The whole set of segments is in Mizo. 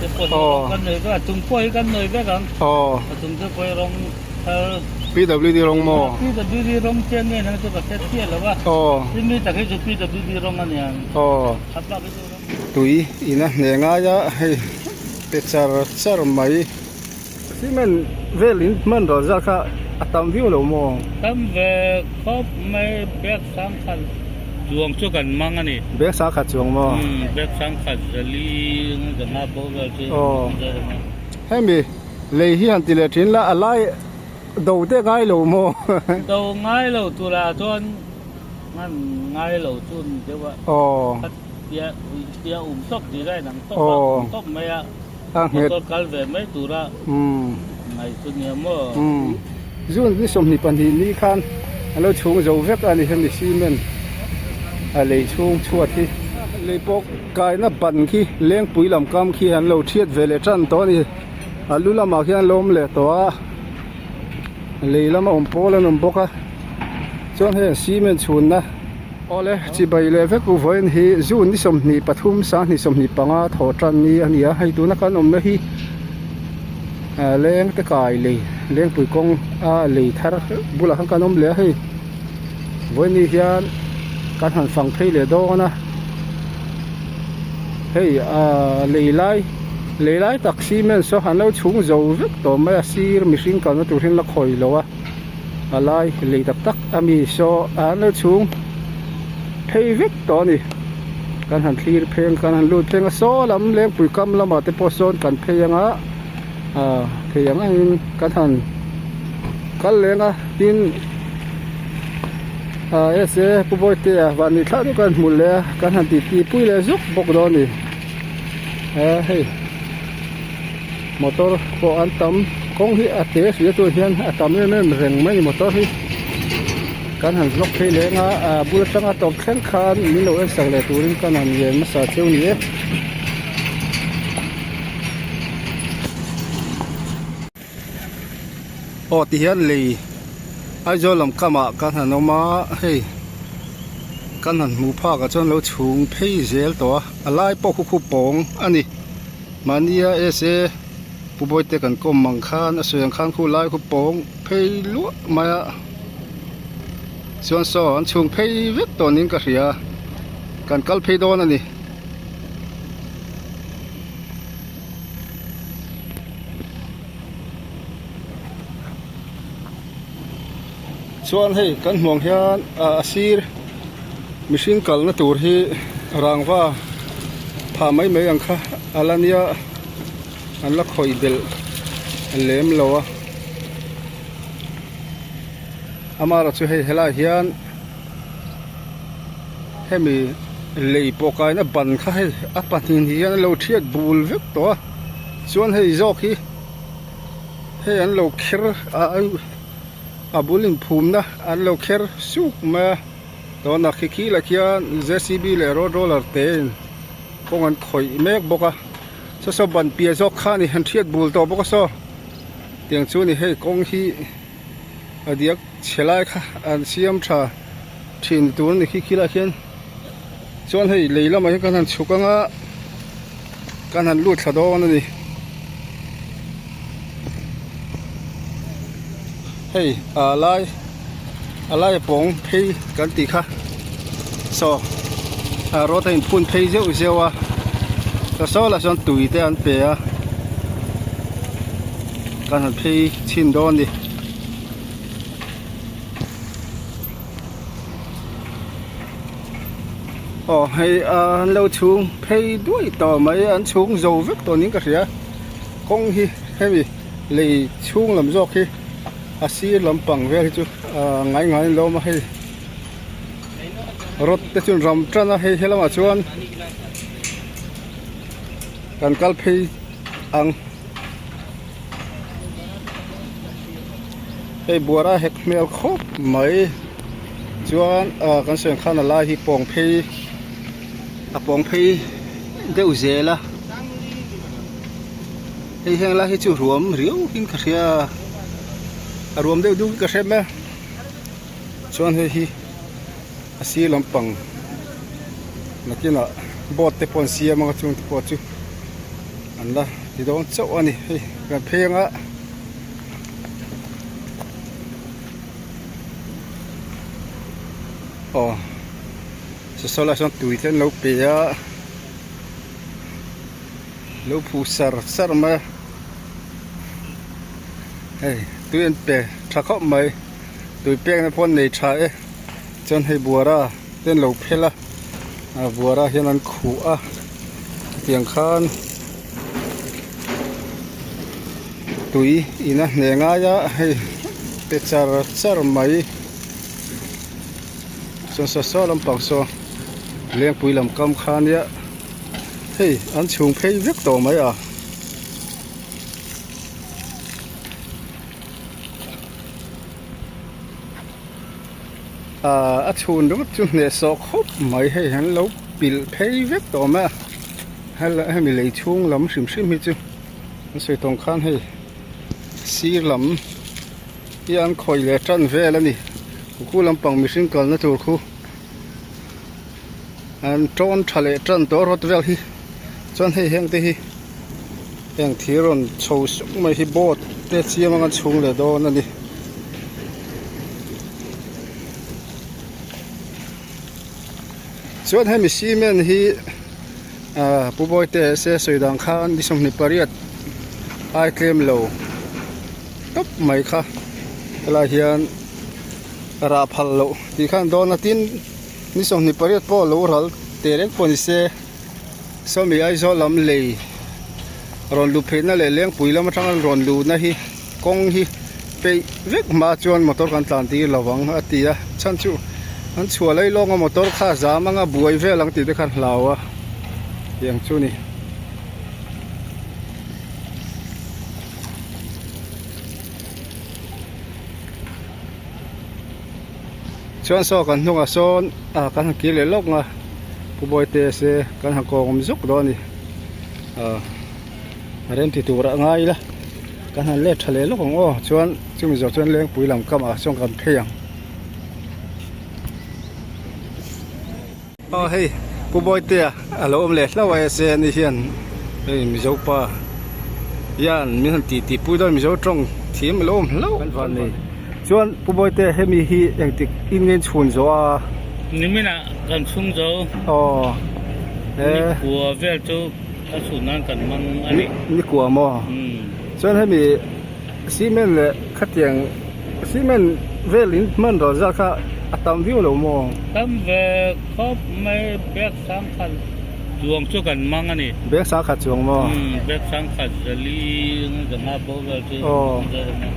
te pawh hi rawng kan nei vek a chung pawh hi kan nei vek ang a chung te pawh hi rawng thar PWD rawng maw? PWD rawng chian nge nang chu ka hre chiah lo a chumi tak hi chu PWD rawng a nia a bak hi chu rawng Tui in a hne ngai a hei pe char char mai. Cement vel in hman rawh zat kha a tam viau lo maw? Tam ve khawp mai bag sangkhat chuang chu kan mang a ni. Bag sangkhat chuang maw? Umm bag sangkhat zali zanga bo vel chu kan zel ang a. Hemi lei hi han ti leh thin la a lai do te ngai lo maw? Do ngai lo turah chuan hman ngai lo chu ni deuh a. Aw. Tia tia um tawp design ang tawp a um tawp mai a. A nghet. Motor kal ve mai tura ngaih chu nia maw. June ni 22 ni khan a lo chhung zo vek a ni hemi cement a lei chhung chhuat hi. Lei pawh kaina ban khi lengpui lam kam khi an lo thiat ve leh tan tawh a ni. A lu lamah khian an lo awm leh tawh a, lei lama awm pawl an awm bawk a, chuan heng cement chhunna. Awle, chibai leh vek u vawiin hi June ni 23 sanghnih 25 thawh tan ni a ni a, hei tuna kan awmna hi leng te kai lei lengpui kawng a lei thar bulah khan kan awm leh a hei vawiin ni hian kan han fang phei leh dawn a hei ah lei lai lei lai tak cement saw an lo chhung zo vek tawh mai a sir mihring kalna tur hian la khawi lo a. A lai lei tak tak a mi saw an lo chhung phei vek tawh a ni kan han thlir pheng kan han lut thleng a saw lam lengpui kam lamah te pawh sawn kan phei anga ah thei ang angin kan han kal leng a tin ah ese pu bawihtea van ni thla deuh kan hmu leh a kan han titi pui leh zuk bawk dawn a ni eh hei. Motor pawh an tam kawng hi a te sia chuan hian a tam em em reng mai motor hi kan han vlog phei leng a a bul atanga tawp thleng khan min lo en sak leh turin ka han ngen hmasa cheu ni e. Aw ti hian lei Aizawl lam kamah kan han awm a hei kan han hmuh phak ah chuan lo chhung phei zel tawh a a lai pawh khu khu pawng a ni. Mahnia ese Pu Bawite kan kawm ang khan a sawi ang khan khu lai khu pawng phei luah mai a chuan saw an chhung phei vek tawh niin ka hria kan kal phei dawn a ni. Chuan hei kan hmuh ang hian ah a sir mihring kalna tur hi rangva phah mai mai ang kha a la nia an la khawih belh lem lo a amaherawh chu hei helaiah hian hemi lei pawh kaina ban kha hei a pahnih hian an lo thiat bul vek tawh a chuan hei zawk hi hei an lo kher a a bul inphumna an lo kher suk mai a tawna khi khi lah khian J C B leh road roller te in kawng an khawih mek bawk a saw saw ban piah zawk kha a ni han hriat bul tawh bawk a saw tiang chu a ni hei kawng hi a diak chhe lai kha an siam tha thin tur a ni khi khi lah khian chuan hei lei lamah hian kan han chhuk anga kan han lut thla dawn a ni hei a lai a lai pawng phei kan tih kha saw a road a in phun phei zeuh zeuh a saw lah sawn tui te an pe a kan han phei chhin dawn a ni. Aw hei an lo chhung phei duai tawh mai an chhung zo vek tawh niin ka hria kawng hi hemi lei chhung lam zawk hi a sir lampang vel hi chu ah ngai ngai an lo awm a hei rod te chu an ram tan a hei helamah chuan kan kal phei ang. Hei buara hek hmel khawp mai chuan ah kan sawi ang khan a lai hi pawng phei a pawng phei deuh zel a hei heng lai hi chu ruam riau in ka hria a ruam deuh deuh in ka hre mai a chuan hei hi a sir lampang nakinah boat te pawh an siam anga chung te pawh chu. An la ti dawn chauh a ni hei kan phei anga aw saw lai sawn tui te an lo pe a lo phuh sar sar mai a hei tui an pe tha khawp mai tui pek na pawh an nei tha e chuan hei buara te an lo phel a ah buara hian an khuh a tiang khan tui in a hne ngai a hei pe char char mai chuan saw saw lampang saw lengpui lam kam kha ania hei an chhung phei vek tawh mai a. Ahh a chhun ringawt chu hnehsawh khawp mai hei an lo pilh phei vek tawh mai a hela hemi lei chhung lam hrim hrim hi chu an sawi tawng khan hei sir lam hi an khawih leh tan vel a ni khu lampang mihring kalna tur khu an tawn tha leh tan tawh rawt vel hi chuan hei heng te hi heng thir rawn chho suk mai hi boat te chiam anga chhung leh dawn a ni. Chuan hemi cement hi ah Pu Bawite se sawi dan khan ni 28 ai tlem lo tawp mai kha helai hian rah phal loh tih khan dawn a tin ni 28 pawh lo ral teh reng pawh ni se sawmi Aizawl lam lei rawn luh pheihna leh lengpui lam atanga rawn luhna hi kawng hi peih vek hma chuan motor kan tlan tir lo ang a ti a chhan chu an chhuah lai lawng a motor kha a zam anga buai vel ang tih te khan hlau a tiang chu ni. Chuan saw kan hnungah sawn ah kan han kir leh lawk nga Pu Bawite se kan han kawng awm zuk dawn a ni ah a rem ti tur a ngai ila kan han let tha leh lawk ang aw chuan chumi zawh chuan lengpui lam kam ah sawn kan phei ang aw hei Pu Bawitea a lo awm leh hlauh a se ani hian hei Mizo pa hian min han tih tih pui dawn Mizo tawng thiam a lo awm hlauh kan van nei chuan Pu Bawitea hemi hi engtik in nge chhun zawh a niminah kan chhung zo aw he nikua vel chu a chhun nan kan hmang a ni nikua maw chuan hemi cement leh khatiang cement vel in hman rawh zat kha a tam viau lo maw? Tam ve khawp mai bag sangkhat chuang chu kan hmang a ni. Bag sangkhat chuang maw? Umm bag sangkhat zali zanga bo vel chu kan hmang a.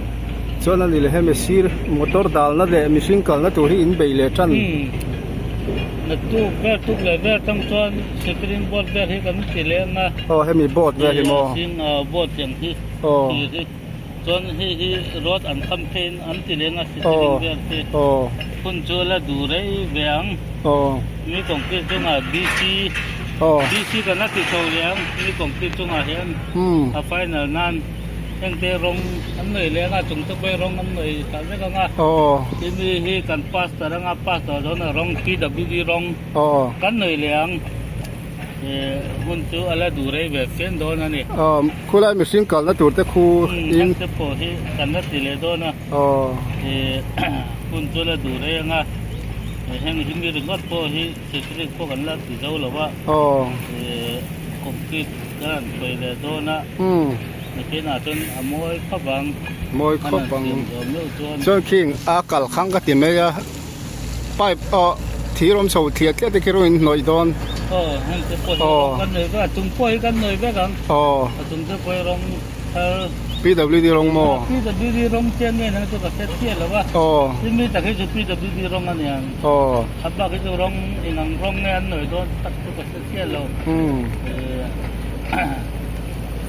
Chuan a ni leh hemi sir motor dalna leh mihring kalna tur hi in bei leh tan. Umm naktuk vel tuk leh vel tang chuan sitting board vel hi kan ti leh ang a. Aw hemi board vel hi maw? Board tiang hi. Aw. Chuan hei hi road an kham pheiin an ti leng a sitting vel hi hun chu la duh rei ve ang. Mi concrete chungah BC BC kan la ti chho leh ang mi concrete chungah hian a final nan hengte rawng an nei leh anga chung te pawh rawng an nei tah vek anga tin mi hi kan pastor anga pastor dawn a rawng PWD rawng kan nei leh ang. Hun chu a la duh rei ve fian dawn a ni. Khulai mihring kalna tur te khu in. Heng te pawh hi kan la ti leh dawn a. Hun chu a la duh rei ang a. Heng hi mi ringawt pawh hi security pawh kan la ti zo lo a. Concrete kan han sawi leh dawn a. Nakinah chuan a mawi khawp ang. Mawi khawp ang. Chuan khing a kal khang ka ti mai a. Pipe aw thir awm chho thliah tliah te khi rawng in hnawih dawn. Aw heng te pawh hi rawng kan nei vek a chung pawh hi kan nei vek ang. Aw. A chung te pawh hi rawng thar. PWD rawng maw? PWD rawng chian nge nang chu ka hre chiah lo a. Aw. Tin mi tak hi chu PWD rawng a niang. Aw. A bak hi chu rawng eng ang rawng nge an nawi dawn tak chu ka hre chiah lo.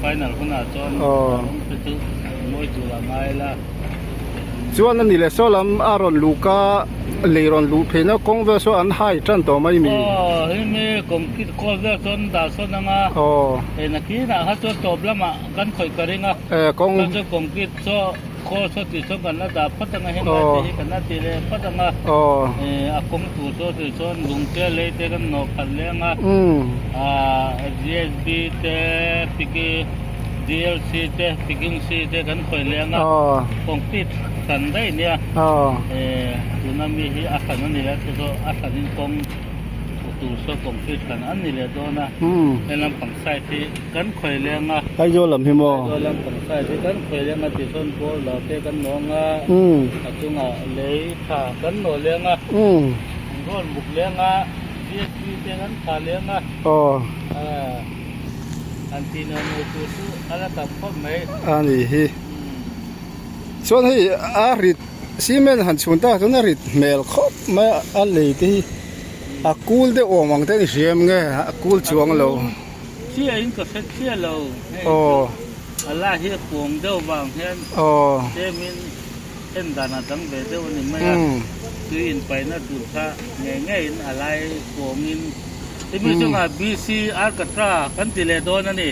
Final hunah chuan rawng te chu mawi tur a ngai la. Chuan a ni leh saw lam a rawn luh ka lei rawn luh pheina kawng vel saw an hai tan tawh mai mi. Aw hei mi concrete kawl vel chuan dah sawn ang a. Aw. Hei nakinah kha chuan tawp lamah kan khawih ka ring a. E kawng. Kha chu concrete saw. Khawl saw tih chuan kan la dah phawt anga helai te hi kan la ti leh phawt anga a kawng tur saw tih chuan lung te lei te kan nawh khat leh anga GSB te piki DLC te piking C te kan khawih leh anga concrete hran daih nia tuna mi hi a hran a ni leh chu chu a hranin kawng tur saw concrete hran a ni leh dawn a he lampang side hi. Kan khawi leng a. Aizawl lam hi maw? Aizawl lam pang side hi kan khawi leng a tichuan boulder te kan nawng a, a chungah lei tha kan nawh leng a, rawn buk leng a, GSP te kan tha leng a, han tih nuam lo tur chu a la tam khawp mai. A ni hi. Chuan hei a rit cement han chhun tak chuan a rit hmel khawp mai a, a lei te hi a kul deuh awm ang te a ni hriam nge a kul chuang lo. Chiah in ka hre chiah lo hei chu a la hi a kuang deuh vang hian tlem in en dan a dang ve deuh a ni mai a, tui in paihna tur kha ngei ngei in a lai kuang in timi chungah BC Alcatra kan ti leh dawn a ni,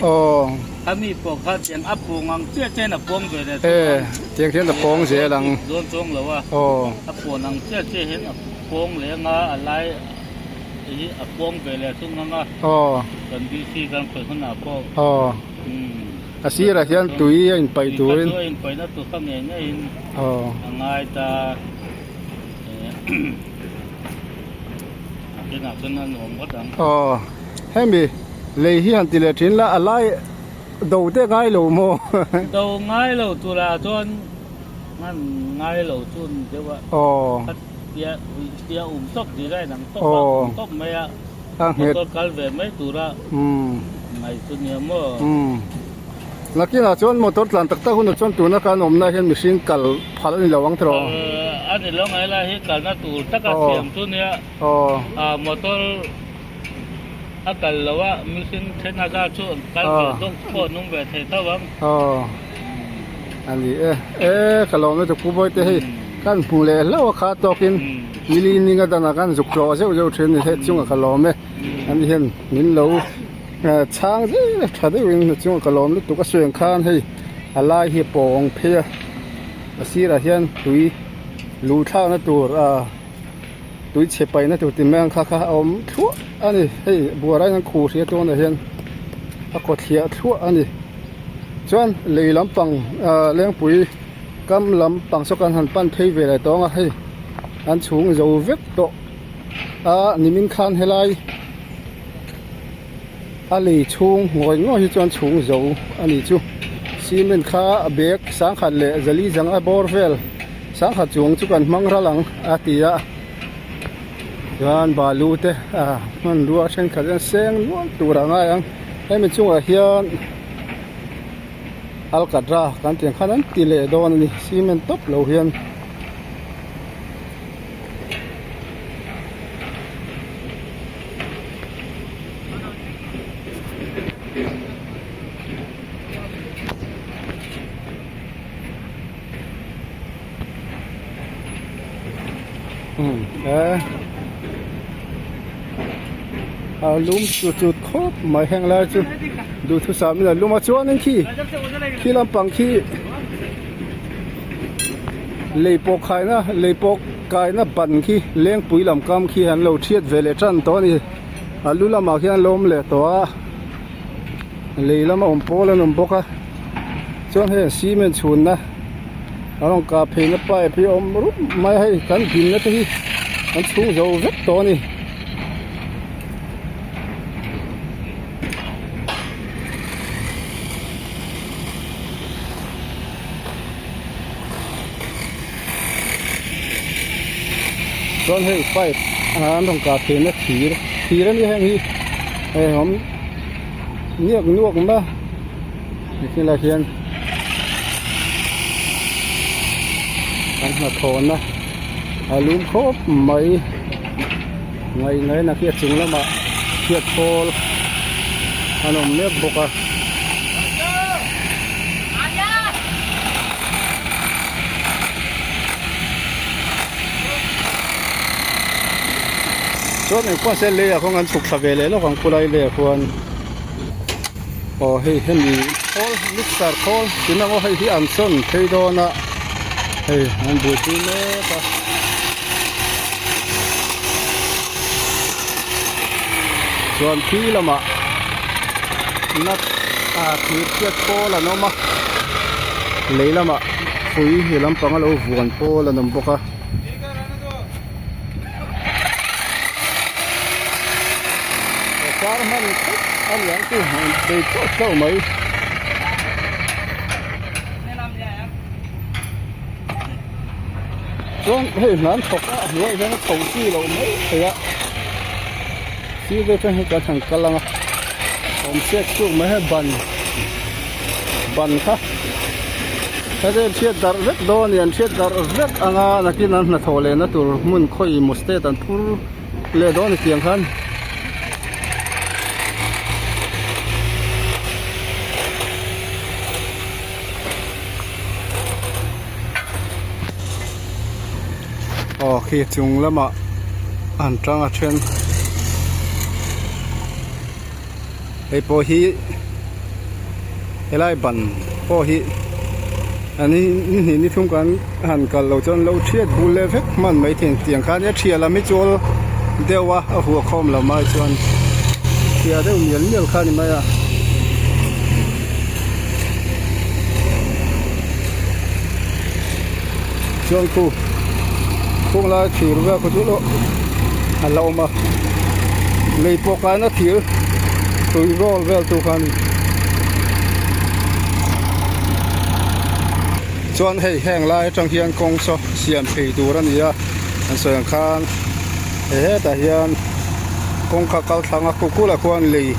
a mi pawh kha tiang a puang ang chiah chiah in a puang ve leh thung ang, tiang hian a puang zel ang, dawn chuang lo a, a puan ang chiah chiah hian a puang leh anga a lai. Hei hi a puang ve leh thung ang a. Aw. Kan BC kan khawih hunah pawh. Aw. A sirah hian tui a inpaih turin. Tui kha chu a inpaihna tur kha ngei ngeiin. Aw. A ngai ta. A kinah chuan a nuam ngawt ang. Aw. Hemi lei hi han ti leh thin la a lai do te ngai lo maw? Do ngai lo turah chuan ngan ngai lo chu ni deuh a. Aw. Tia tia um tawp design ang tawp a um tawp mai a motor kal ve mai tura ngaih chu nia maw. Nakinah chuan motor tlan tak tak hunah chuan tuna kan awmna hian mihring kal phal a ni lo ang tiraw? Kal a ni lo ngai lai hi kalna tur taka siam chu nia motor a kal lo a mihring then a zar chu an kal ve dawk pawh an awm ve thei tho ang. A ni e, e ka lawm lutuk Pu Bawite hei kan hmu leh hlauh a kha tawkin nili ninga danah kan zuk tlawh zeuh zeuh thin a ni hei chungah ka lawm e ani hian min lo chhang zel a tha deuhin a chungah ka lawm lutuk a suiang khan hei a lai hi a pawng phei a a sirah hian tui luh thlakna tur ah tui chhe paihna tur ti mai ang kha kha a awm thluah a ni hei buara hian khuh hria tawnah hian a kaw thliah thluah a ni. Chuan lei lampang ah lengpui kam lampang saw kan han pan phei ve leh tawng a hei an chhung zo vek tawh a nimin khan helai a lei chhung ngawi ngawi hi chuan chhung zo a ni chu cement kha a bag sangkhat leh zali zanga bawr vel sangkhat chuang chu kan hmang ral ang a ti a chuan balu te ah hmanrua thenkhat hian seng nual tur a ngai ang. Hemi chungah hian alkatra kan tih ang khan an ti leh dawn a ni cement tawp lo hian. A lum chu chu khawp mai heng lai chu duhthusam in a lum a chuanin khi khi lampang khi lei pawh khaina lei pawh kaina ban khi lengpui lam kam khi an lo thiat ve leh tan tawh a ni a lu lamah khian an lo awm leh tawh a lei lama awm pawl an awm bawk a chuan hei cement chhunna a rawn kah pheina pipe hi a awm rup mai a hei kan dinna te hi an chhung zo vek tawh a ni. Chuan hei pipe an rawn kah pheina thir thir a nia heng hi hei awm nuak nuak mai a hetiang hian an hnathawhna a lum khawp mai ngaih ngaihna khi a chung lamah chhiat pawl an awm mek bawk a. Chuan engpawh se leiah kawng an chhuk thla ve leh lawk ang khulai leiah khuan aw hei hemi khawl mixer khawl tuna ngaw hei hi an sawn phei dawn a. Hei an buaipui mek a. Chuan khi lamah nut ah thir chhiat pawl an awm a lei lamah hrui he lampang a lo vuan pawl an awm bawk a. Car hman khawp a niang chu bei teuh teuh mai. Chuan hei hnan thawk a hnuaiah hian a chho chi loh mai thei a sir te atang hian kan han kal ang a awm chhiat chuk mai hei ban ban kha heti an chhiat darh vek dawn a ni an chhiat darh vek ang a nakin an hnathawh lehna tur hmun khawi maw state an phur leh dawn a ni tiang khan. Aw khi chung lamah an tang a then hei pawh hi helai ban pawh hi an ni hnih ni thum kan han kal lo chuan lo thiat bul leh vek hman mai thei tiang khan a thiah lam hi chu awl deuh a a huah khawm lo mai chuan thiah deuh mial mial kha a ni mai a. Chuan khu khung lai thir vel khaw chu a la awm a lei pawh kaina thir tui rawl vel tur kha a ni chuan hei heng lai atang hian kawng saw siam phei tur a ni a an sawi ang khan he hetah hian kawngka kal thlang a khu khulah khuan lei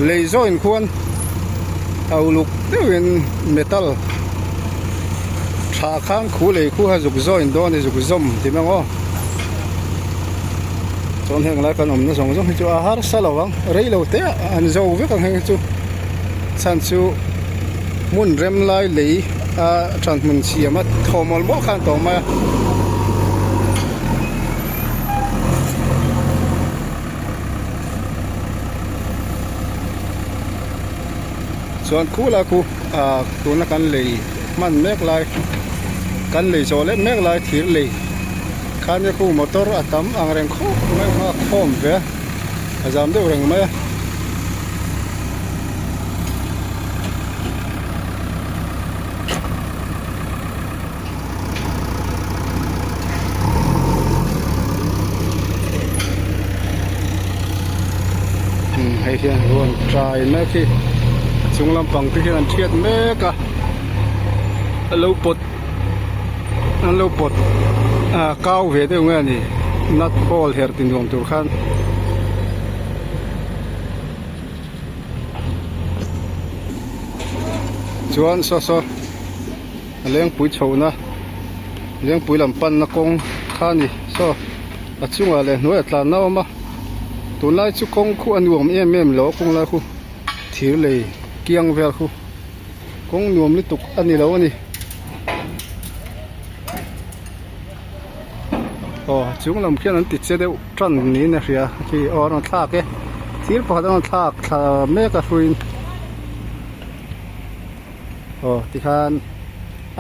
lei zawhin khuan a uluk deuhin metal tha khan khu lei khu a zuk zawhin dawn a ni zuk zawm ti mai ang aw chuan heng lai kan awmna zawng zawng hi chu a harsa lo ang rei lo te ah an zo vek ang heng hi chu chhan chu hmun rem lai lei a than hmun siam a thaw mawlh mawlh khan tawh mai a. Chuan khula khu ah tuna kan lei hman mek lai kan lei zawh leh mek lai thir lei khania khu motor a tam ang reng khawp mai a khawm ve a a zam deuh reng mai a. Hei hian huan trai mek hi a chung lampang te hian an thiat mek a a lo pawt an lo pawt ah kau ve deuh nge a ni nut hole herh ti nuam tur khan. Chuan saw saw. A lengpui chhohna lengpui lam panna kawng kha a ni saw a chungah leh hnuaiah tlanna a awm a tunlai chu kawng khu a nuam em em lo a kawng lai khu thir lei kiang vel khu kawng nuam lutuk a ni lo a ni aw a chung lam khian an ti che deuh tan niin a hria khi aw a rawn thlak e thir pakhat a rawn thlak thla mek a hruiin. Aw tikhan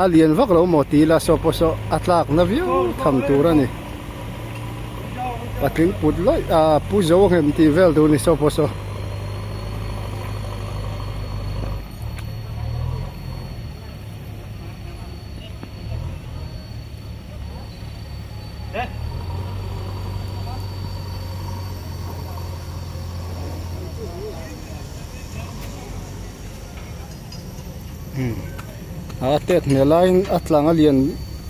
a lian vak lo maw tih ila saw pawh saw a tlak na viau tham tur a ni patling put lawih a pu zo a nghem tih vel tur a ni saw pawh saw. A tet hmel laiin a tlang a lian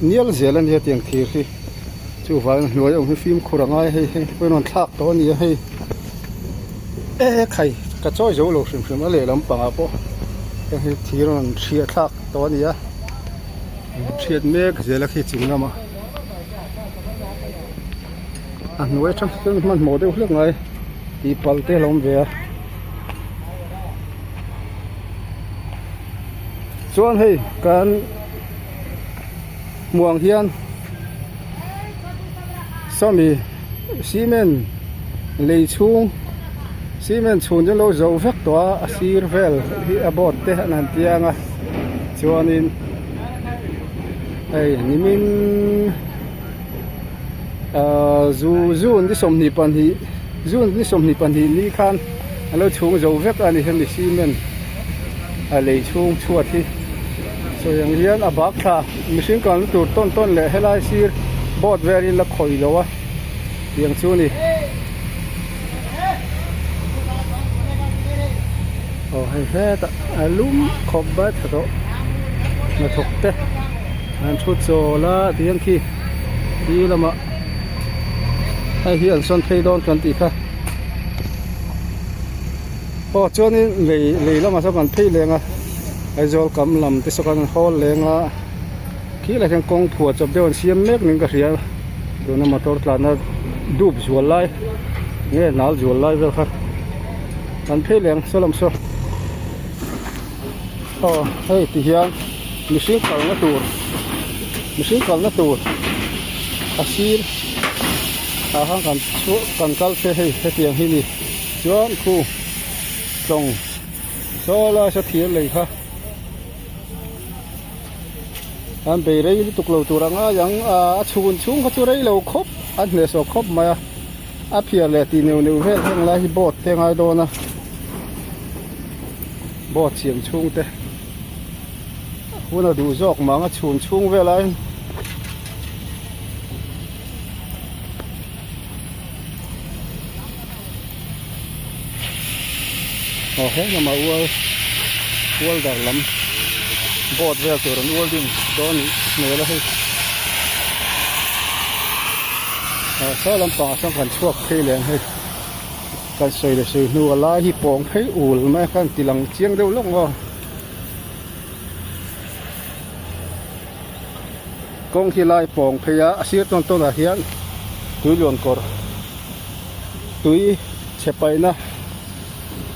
nial zel a nia tiang thir hi chuvangin hnuai awm hi fimkhur a ngai a hei heng te pawhin rawn thlak tawh a ni a hei e khai ka chawi zo lo hrim hrim a lehlam pangah pawh heng hi thir rawn hriat thlak tawh a ni a hriat mek zel a khi chung lamah a hnuai atang chuan hmanhmawh deuh hlek ngai tih palh te a lo awm ve a. Chuan hei kan hmuh ang hian sawmi cement lei chhung cement chhun chu an lo zo vek tawh a a sir vel hi a board te an han tiang a chuanin. Hei nimin ahh zu zun ni 22 zun ni 22 ni khan an lo chhung zo vek a ni hemi cement a lei chhung chhuat hi sawi ang hian a bak thla mihring kalna tur tawn tawn leh helai sir boat velin la khawih lo a tiang chu a ni. Aw hei hetah a lum khawp mai tha tawh hnathawk te an thu chawl a tihian khi ti lamah hei hi an sawn phei dawn kan tih kha aw chuanin lei lei lamah sawn kan phei leng a Aizawl kam lam te saw khan an hawl leng a khi lai khian kawng phuah chawp deuh an siam mek niin ka hria tuna motor tlanna dup zual lai nge nal zual lai vel kha an phei leng saw lam saw aw hei ti hian mihring kalna tur mihring kalna tur a sir ah khan kan chhuah kan kal phei hei hetiang hi ni chuan khu tlawng saw lai saw thir lei kha. An bei rei lutuk lo tur a ngai ang a a chhun chhung kha chu rei lo khawp a hnehsawh khawp mai a a phiar leh tih neuh neuh vel heng lai hi boat te a ngai dawn a boat siam chhung te hun a duh zawk mang a chhun chhung vel aiin aw he lamah ual ual dar lam boat vel tur an ual ding dawn nih hmel a hei ah saw lampangah sawn kan chhuak phei leh ang hei kan sawi leh sawi hnu a lai hi pawng phei ul mai a khan ti lang chiang deuh lawk maw kawng khi lai pawng phei a a sir tawn tawn ah hian tui luan kawr tui chhe paihna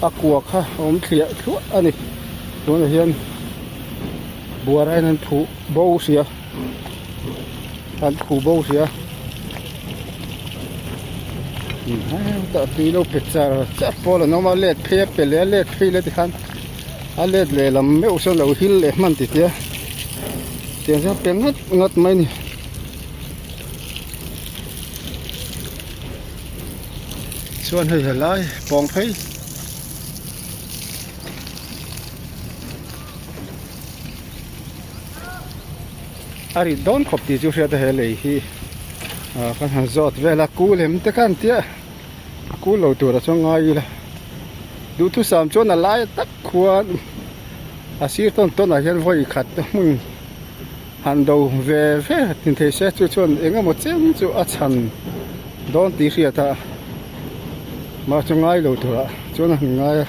a kua kha a awm thliah thluah a ni tunah hian buara hian an phuh bo sia an phuh bo sia tah tui lo pe char char pawl an awm a let phei a pe leh a let phei leh tikhan a let leh lam meuh sawn lo hil leh hman ti tia tiang chuan pe ngat ngat mai a ni. Chuan hei helai pawng phei a rit dawn khawp tih chu hriat a he lei hi ah kan han zawt vel a kul em te khan tia kul lo tur a chuang ngai ila duhthusam chuan a lai tak khuan a sir tawn tawn ah hian vawi khat hmun han do ve ve tin thei se chu chuan eng emaw chen chu a chhan dawn tih hriat a mah chu ngai lo turah chuan a han ngai a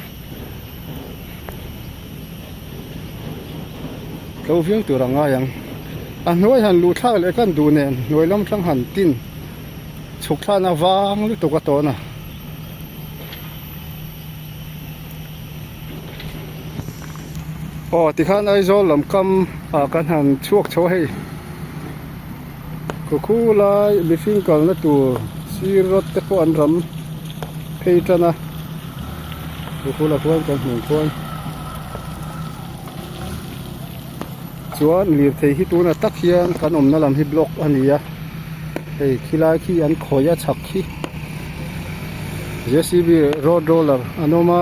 tlo viau tur a ngai ang a hnuai han luh thlak leh kan duh nen hnuai lam tang han tin chhuk thlana vang lutuk a tawn a. Aw tikhan Aizawl lam kam ah kan han chhuak chho a hei khukhu lai mihring kalna tur sir rawt te pawh an ram phei tan a khukhu lah khuan kan hmuh khuan chuan lirthei hi tunah tak hian kan awmna lam hi block a ni a hei khilai khi an khawih a chhak khi J_C_B road roller an awm a.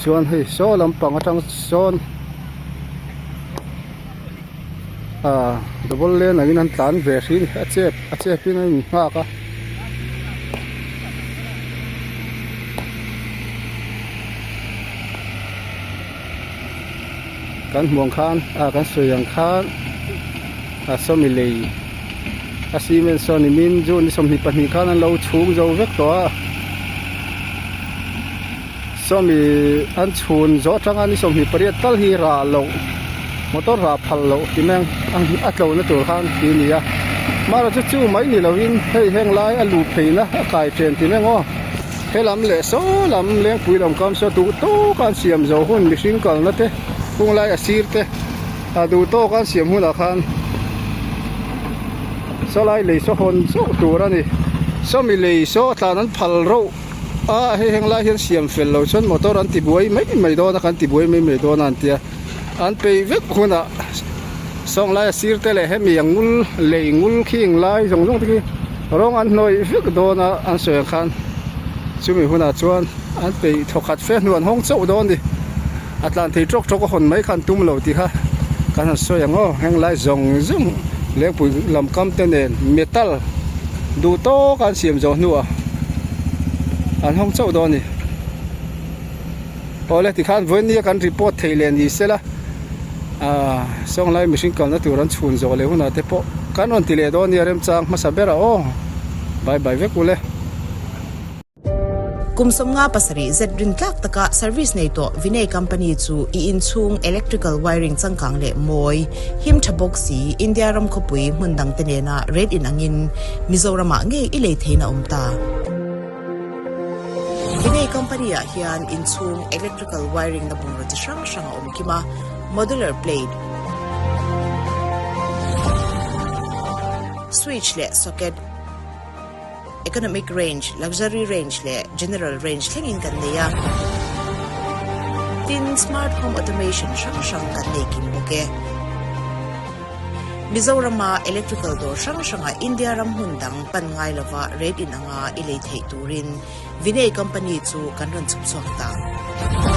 Chuan hei saw lampang atang sawn ah double lane angin an tlan ve hrin a chep a chep in a in nghak a. Kan hmuh ang khan ah kan sawi ang khan a sawmi lei a cement sawn nimin june ni 22 khan an lo chhung zo vek tawh a sawmi an chhun zawh atanga ni 28 tal hi rah loh motor rah phal loh ti mai ang a tlo na tur khan ti a ni a amaherawhchu chu mai ni lovin hei heng lai a luh pheina a kai chen ti mai ang aw. He lam leh saw lam lengpui lam kam saw duh tawk a an siam zo hun mihring kalna te kung lai a sir te a duh tawk a an siam hunah khan saw lai lei saw hawn chauh tur a ni sawmi lei saw tlan an phal reuh a hei heng lai hian siam fel lo chuan motor an ti buai mai mai dawn a kan ti buai mai mai dawn a an tia. An peih vek hunah sawng laia sir te leh hemi a ngul lei ngul khi eng lai zawng zawng te khi rawng an hnawih vek dawn a an sawi ang khan chumi hunah chuan an peih thawkhat fe hnu an hawng chauh dawn a ni a tlan thei tawk tawk a hawn mai kha an tum lo tih kha kan han sawi ang aw heng lai zawng zawng lengpui lam kam te nen metal duh tawk a an siam zawh hnuah an hawng chauh dawn a ni. Awle tikhan vawinia kan report thei leh ni sela aaa sawnglai mihring kalna tur an chhun zawh leh hunah te pawh kan rawn ti leh dawn nia remchang hmasa berah aw bye bye vek ule. Kum 57 zet rin tlak taka service nei tawh Vinay Company chu i inchhung electrical wiring changkang leh mawi him tha bawk si India ram khawpui hmun dangte nena rate inangin Mizoramah ngei i lei theihna awm ta. Vinay company ah hian inchhung electrical wiring na bungraw chi hrang hrang a awm kim a, modular plate, switch leh socket, economic range, luxury range leh general range thlengin kan nei a. Tin, smart home automation hrang hrang kan nei kim bawk e. Mizorama electrical dawr hrang hrangah India ram hmun dang pan ngai lova rate inanga i lei theih turin Vinay Company chu kan rawn chhuk chhuak ta.